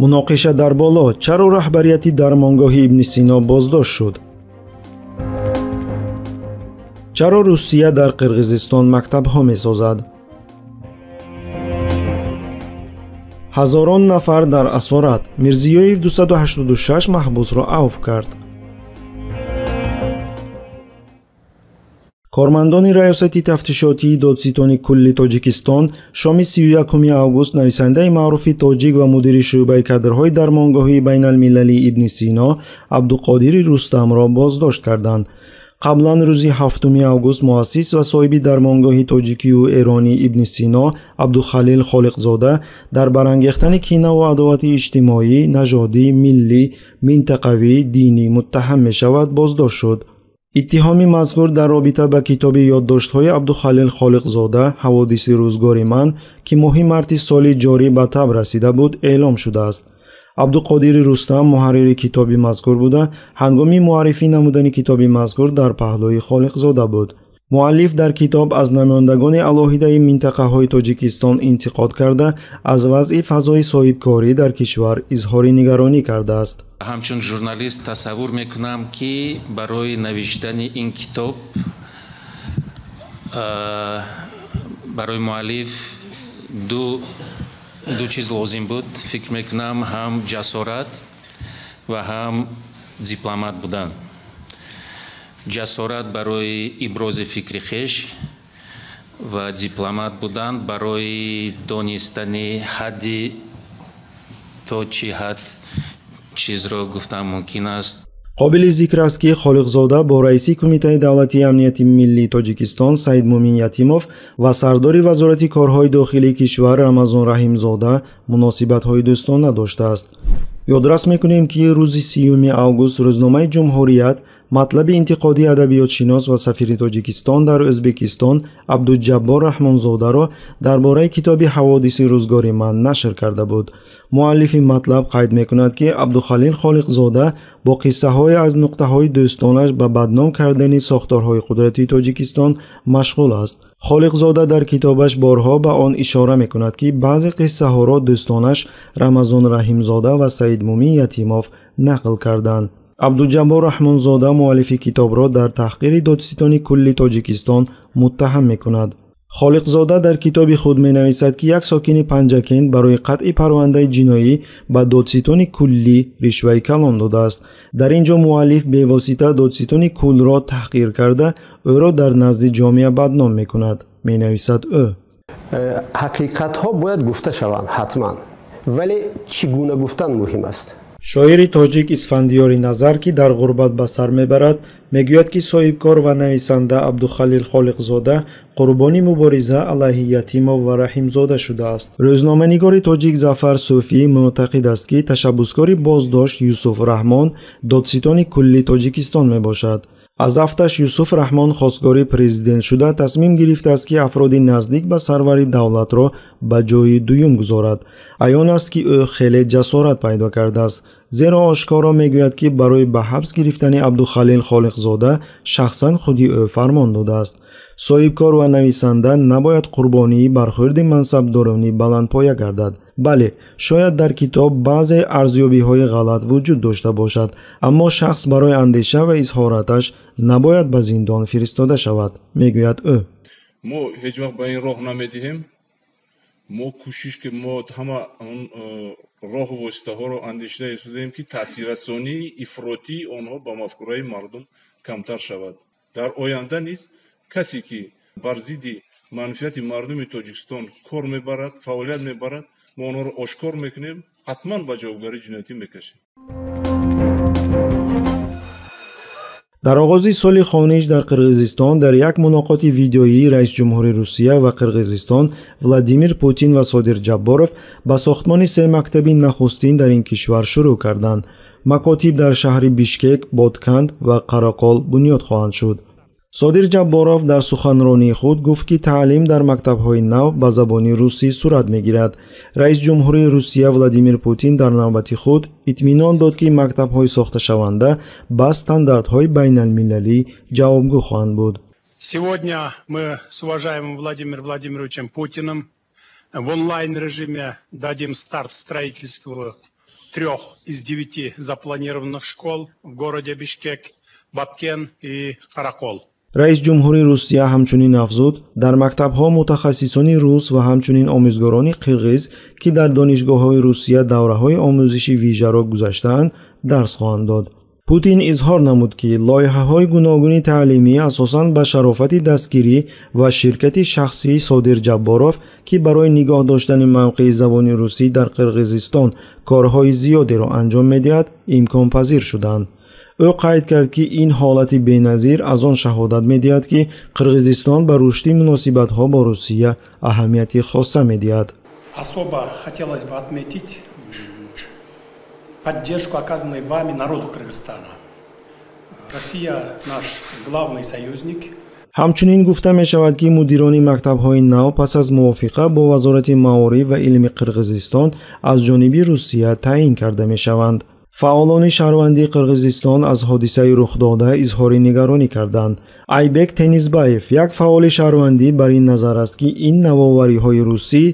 Муноқиша дар боло: чаро раҳбарияти дармонгоҳи Ибни Сино боздошт шуд? Чаро Русия дар Қирғизистон мактабҳо месозад? Ҳазорон нафар дар асорат. Мирзиёев 286 маҳбусро авф кард. Кормандони Раёсати тафтишотии Додситони кулли Тоҷикистон шоми 31 август нависандаи маъруфи тоҷик ва мудири шӯъбаи кадрҳои дармонгоҳии байналмилалии Ибни Сино Абдуқодири Рустамро боздошт карданд. Қаблан рӯзи 7 август муассис ва соҳиби дармонгоҳи тоҷикию эронӣ Ибни Сино Абдухалил Холиқзода дар барангехтани кинаву адовати иҷтимоӣ, нажодӣ, миллӣ, минтақавӣ, динӣ муттаҳам мешавад, боздошт шуд. Иттиҳоми мазкур дар робита ба китоби ёддоштҳои Абдухалил Холиқзода «Ҳаводиси рӯзгори ман», ки моҳи марти соли ҷорӣ ба таб расида буд, эълом шудааст. Абдуқодири Рустам муҳаррири китоби мазкур буда, ҳангоми муаррифӣ намудани китоби мазкур дар паҳлӯи Холиқзода буд. Муаллиф дар китоб аз намояндагони алоҳидаи минтақаҳои Тоҷикистон интиқод карда, аз вазъи фазои соҳибкорӣ дар кишвар изҳори нигаронӣ кардааст. Ҳамчун журналист тасаввур мекунам, ки барои навиштани ин китоб барои муаллиф ду чиз лозим буд. Фикр мекунам, ҳам ҷасорат ва ҳам дипломат будан. Ҷасорат барои ибрози фикри хеш ва дипломат будан барои донистани ҳадди то чӣ ҳад чизро гуфтан мумкин аст. Қобили зикр аст, ки Холиқзода бо раиси Кумитаи давлатии амнияти миллии Тоҷикистон Саидмумин Ятимов ва сардори Вазорати корҳои дохилии кишвар Рамазон Раҳимзода муносибатҳои дӯстона доштааст. Ёдрас мекунем, ки рӯзи 30 август рӯзномаи «Ҷумҳурият» матлаби интиқодии адабиётшинос ва сафири Тоҷикистон дар Ӯзбекистон Абдуҷаббор Раҳмонзодаро дар бораи китоби «Ҳаводиси рӯзгори ман» нашр карда буд. Муаллифи матлаб қайд мекунад, ки Абдухалил Холиқзода бо қиссаҳое аз нуқтаҳои дӯстонаш ба бадном кардани сохторҳои қудратии Тоҷикистон машғул аст. Холиқзода дар китобаш борҳо ба он ишора мекунад, ки баъзе қиссаҳоро дӯстонаш Рамазон Раҳимзода ва Саидмумин Ятимов нақл карданд. Абдуҷаббор Раҳмонзода муаллифи китобро дар таҳқири Додситони кулли Тоҷикистон муттаҳам мекунад. Холиқзода дар китоби худ менависад, ки як сокини Панҷакент барои қатъи парвандаи ҷиноӣ ба Додситони куллӣ ришваи калон додааст. Дар ин ҷо муаллиф бевосита Додситони куллро таҳқир карда, ӯро дар назди ҷомеа бадном мекунад, менависад ӯ. Ҳақиқатҳо бояд гуфта шаванд ҳатман, вале чӣ гуна гуфтан муҳим аст. Шоири тоҷик Исфандиёри Назар, ки дар ғурбат ба сар мебарад, мегӯяд, ки соҳибкор ва нависанда Абдухалил Холиқзода қурбони мубориза алайҳи Ятимов ва Раҳимзода шудааст. Рӯзноманигори тоҷик Зафар Сӯфӣ муътақид аст, ки ташаббускори боздошт Юсуф Раҳмон, Додситони кулли Тоҷикистон мебошад. Аз афташ Юсуф Раҳмон хостгори президент шуда, тасмим гирифтааст, ки афроди наздик ба сарвари давлатро ба ҷои дуюм гузорад. Аён аст, ки ӯ хеле ҷасорат пайдо кардааст, зеро ошкоро мегӯяд, ки барои ба ҳабс гирифтани Абдухалил Холиқзода шахсан худи ӯ фармон додааст. Соҳибкор ва нависанда набояд қурбонии бархӯрди мансабдорони баландпоя гардад. Бале, шояд дар китоб баъзе арзёбиҳои ғалат вуҷуд дошта бошад, аммо шахс барои андеша ва изҳораташ набояд ба зиндон фиристода шавад, мегӯяд ӯ. Мо ҳеҷ вақт ба ин роҳ намедиҳем. Мо кӯшиш, ки мо ҳама роҳу воситаҳоро андешида истодаем, ки таъсиррасонии ифротии онҳо ба мафкураи мардум камтар шавад. Дар оянда низ касе, ки бар зидди манфиати мардуми Тоҷикистон кор мебарад, фаъолият мебарад, мо онҳоро ошкор мекунем, ҳатман ба ҷавобгарии ҷиноятӣ мекашем. Дар оғози соли хониш дар Қирғизистон дар як мулоқоти видеоӣ раисҷумҳури Русия ва Қирғизистон Владимир Путин ва Содир Ҷабборов ба сохтмони се мактаби нахустин дар ин кишвар шурӯъ карданд. Макотиб дар шаҳри Бишкек, Бодканд ва Қарақол бунёд хоҳанд шуд. Содир Ҷабборов дар суханронии худ гуфт, ки таълим дар мактабҳои нав ба забони русӣ сурат мегирад. Раис ҷумҳурии Русия Владимир Путин дар навбати худ итминон дод, ки мактабҳои сохташаванда ба стандартҳои байналмилалӣ ҷавобгӯ хоҳанд буд. Сегодня мы с уважаемым Владимиром Владимировичем Путиным в онлайн-режиме дадим старт строительству 3 из 9 запланированных школ в городе Бишкек, Баткен и Каракол. Раис ҷумҳури Русия ҳамчунин афзуд, дар мактабҳо мутахассисони рус ва ҳамчунин омӯзгорони қирғиз, ки дар донишгоҳҳои Русия давраҳои омӯзиши вижаро гузаштаанд, дарс хоҳанд дод. Путин изҳор намуд, ки лоиҳаҳои гуногуни таълимӣ асосан ба шарофати дастгирӣ ва ширкати шахсии Содир Ҷабборов, ки барои нигоҳ доштани мавқеи забони русӣ дар Қирғизистон корҳои зиёдеро анҷом медиҳад, имконпазир шуданд. Ӯ қайд кард, ки ин ҳолати беназир аз он шаҳодат медиҳад, ки Қирғизистон ба рушди муносибатҳо бо Русия аҳамияти хоса медиҳад. Особо хотелось бы отметить поддержку, оказанную вами народу Кыргызстана. Россия наш главный союзник. Ҳамчунин гуфта мешавад, ки мудирони мактабҳои нав пас аз мувофиқа бо Вазорати маориф ва илми Қирғизистон аз ҷониби Русия таъин карда мешаванд. Фаъолони шаҳрвандии Қирғизистон аз ҳодисаи рухдода изҳори нигаронӣ карданд. Айбек Тенизбаев, як фаъоли шаҳрвандӣ, бар ин назар аст, ки ин навовариҳои русӣ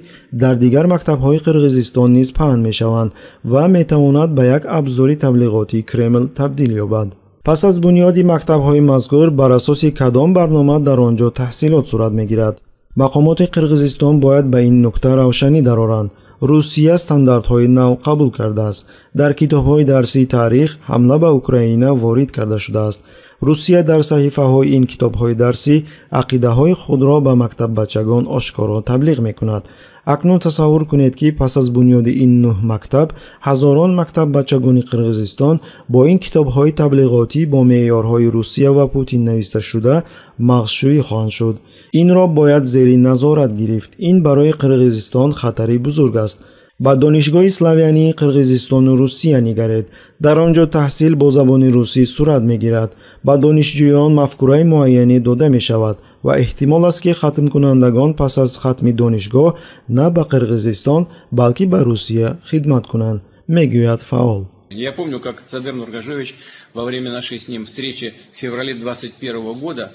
дар дигар мактабҳои Қирғизистон низ паҳн мешаванд ва метавонад ба як абзори таблиғотии Кремл табдил ёбад. Пас аз бунёди мактабҳои мазкур бар асоси кадом барнома дар он ҷо таҳсилот сурат мегирад? Мақомоти Қирғизистон бояд ба ин нукта равшанӣ дароранд. Русия стандартҳои нав қабул кардааст. Дар китобҳои дарсии таърих ҳамла ба Украина ворид карда шудааст. Русия дар саҳифаҳои ин китобҳои дарсӣ ақидаҳои худро ба мактаббачагон ошкоро таблиғ мекунад. Акнун тасаввур кунед, ки пас аз бунёди ин 9 мактаб ҳазорон мактаббачагони Қирғизистон бо ин китобҳои таблиғотӣ бо меъёрҳои Русия ва Путин нависта шуда мағзшӯӣ хоҳанд шуд. Инро бояд зери назорат гирифт. Ин барои Қирғизистон хатари бузург аст. Ба донишгоҳи славянии Қирғизистону Русия нигаред. Дар он ҷо таҳсил бо забони русӣ сурат мегирад. Ба донишҷӯён мафкураи муайянӣ дода мешавад ва эҳтимол аст, ки хатмкунандагон пас аз хатми донишгоҳ на ба Қирғизистон, балки ба Русия хидмат кунанд, мегӯяд фаъол. Я помню, как Садыр Нургожоевич во время нашей с ним встречи в феврале 2021 года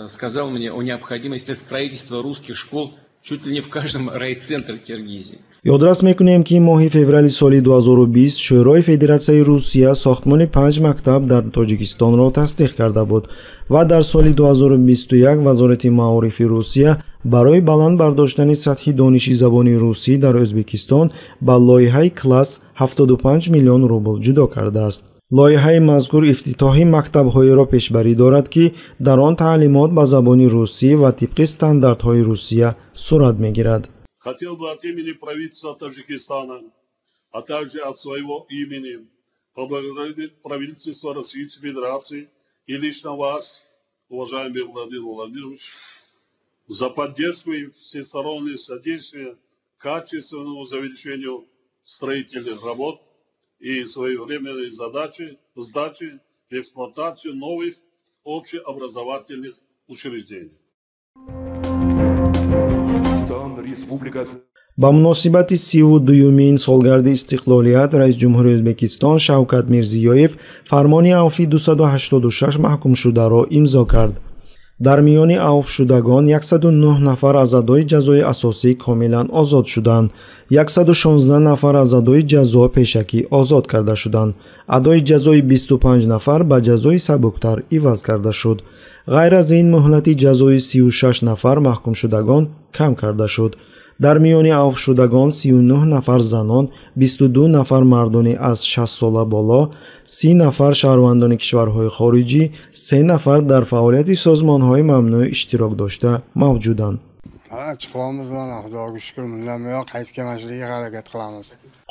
сказал мне о необходимости строительства русских школ чуть ли не в каждом райцентре Киргизии. Ёдрас мекунем, ки моҳи феврали соли 2020 Шӯрои Федератсияи Русия сохтмони 5 мактаб дар Тоҷикистонро тасдиқ карда буд ва дар соли 2021 Вазорати маорифи Русия барои баланд бардоштани сатҳи дониши забони русӣ дар Ӯзбекистон ба лоиҳаи класс 75 миллион рубл ҷудо кардааст. Лоиҳаи мазкур ифтитоҳи мактабҳоеро пешбарӣ дорад, ки дар он таълимот ба забони русӣ ва тибқи стандартҳои Русия сурат мегирад. Хотел бы от имени правительства Таджикистана, а также от своего имени поблагодарить правительство Российской Федерации и лично вас, уважаемый Владимир Владимирович, за поддержку и всестороннее содействие качественному завершению строительных работ и своевременной сдачи в эксплуатацию новых общеобразовательных учреждений. Ба муносибати 32-юмин солгарди истиқлолият раис ҷумҳури Ӯзбекистон Шавкат Мирзиёев фармони авфи 286 маҳкумшударо имзо кард. Дар миёни авфшудагон 109 нафар аз адои ҷазои асосӣ комилан озод шуданд, 116 нафар аз адои ҷазо пешакӣ озод карда шуданд. Адои ҷазои 25 нафар ба ҷазои сабуктар иваз карда шуд. Ғайр аз ин муҳлати ҷазои 36 нафар маҳкумшудагон кам карда шуд. Дар миёни авфшудагон 39 нафар занон, 22 нафар мардони аз 60 сола боло, 30 нафар шаҳрвандони кишварҳои хориҷӣ, 3 нафар дар фаъолияти созмонҳои мамнӯъ иштирок дошта мавҷуданд.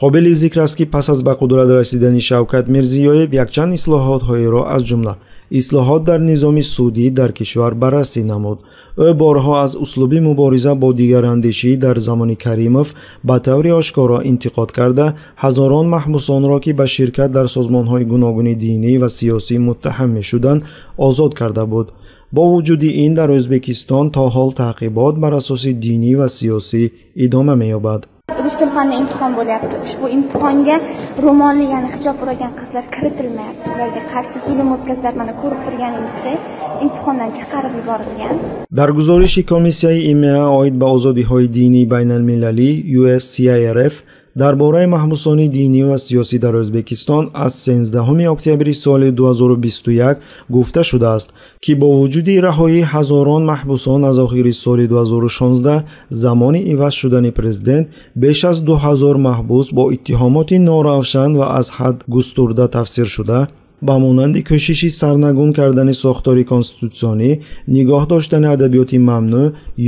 Қобили зикр аст, ки пас аз ба қудрат расидани Шавкат Мирзиёев якчанд ислоҳотҳоеро аз ҷумла ислоҳот дар низоми судӣ дар кишвар баррасӣ намуд. Ӯ борҳо аз услуби мубориза бо дигарандешӣ дар замони Каримов ба таври ошкоро интиқод карда, ҳазорон маҳбусонро, ки ба ширкат дар созмонҳои гуногуни динӣ ва сиёсӣ муттаҳам мешуданд, озод карда буд. Бо вуҷуди ин дар Ӯзбекистон то ҳол таъқибот бар асоси динӣ ва сиёсӣ идома меёбад. Rus tili fanidan imtihon bo'lyapti. Ushbu imtihonga ro'molli, ya'ni hijob o'ragan qizlar kiritilmayapti. Ularga qarshi zulm o'tkaziladi. Mana ko'rib turganingizdek, imtihondan chiqarib yuborilgan. Дар гузориши комиссияи ИМА оид ба озодиҳои динии байналмилалӣ USCIRF Дар бораи маҳбусони динӣ ва сиёсӣ дар Ӯзбекистон аз 13 октябри соли 2021 гуфта шудааст, ки бо вуҷуди раҳоии ҳазорон маҳбусон аз охири соли 2016 замони иваз шудани президент, беш аз 2000 маҳбус бо иттиҳомоти норавшан ва аз ҳад густурда тафсиршуда, ба монанди кӯшиши сарнагун кардани сохтори конститутсионӣ, нигоҳ доштани адабиёти мамнӯъ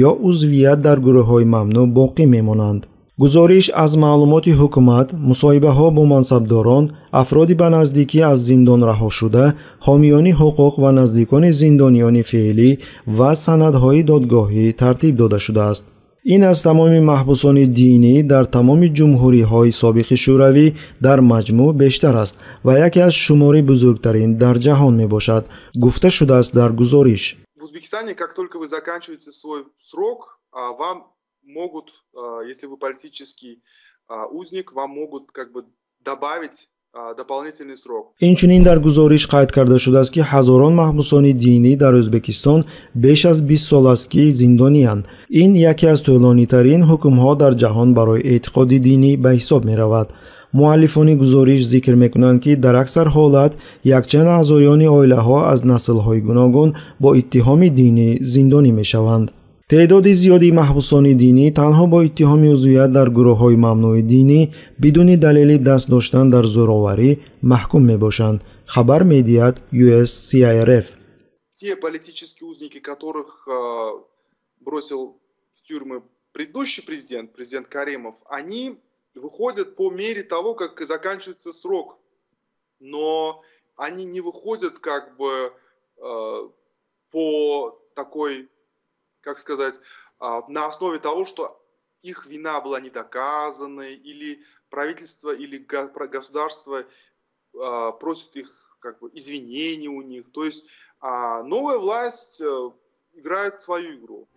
ё узвият дар гурӯҳҳои мамнӯъ боқӣ мемонанд. Гузориш аз маълумоти ҳукумат, мусоҳибаҳо бо мансабдорон, афроди ба наздикӣ аз зиндон раҳошуда, ҳомиёни ҳуқуқ ва наздикони зиндониёни феълӣ ва санадҳои додгоҳӣ тартиб дода шудааст. Ин аз тамоми маҳбусони динӣ дар тамоми ҷумҳуриҳои собиқи Шӯравӣ дар маҷмӯъ бештар аст ва яке аз шумори бузургтарин дар ҷаҳон мебошад, гуфта шудааст дар гузориш. В Узбекистане, как только вы заканчиваете свой срок, вам могут, если вы политический узник, вам могут как бы добавить дополнительный срок. Инчунин дар гузориш қайд карда шудааст, ки ҳазорон маҳбусони динӣ дар Ӯзбекистон беш аз 20 сол аст, ки зиндониянд. Ин яке аз тӯлонитарин ҳукмҳо дар ҷаҳон барои эътиқоди динӣ ба ҳисоб меравад. Муаллифони гузориш зикр мекунанд, ки дар аксар ҳолат якчанд аъзоёни оилаҳо аз наслҳои гуногун бо иттиҳоми динӣ зиндонӣ мешаванд. Теъдоди зиёди маҳбусони динӣ танҳо бо иттиҳоми узвият дар гурӯҳҳои мамнӯи динӣ бидуни далели даст доштан дар зӯроварӣ маҳкум мебошанд, хабар медиҳад USCIRF. Те политические узники, которых бросил в тюрьмы предыдущий президент, президент Каримов, они выходят по мере того, как заканчивается срок. Но они не выходят как бы по такой, как сказать, на основе того, что их вина была не доказанной, или правительство, или государство просит их как бы извинений у них. То есть новая власть играет свою игру.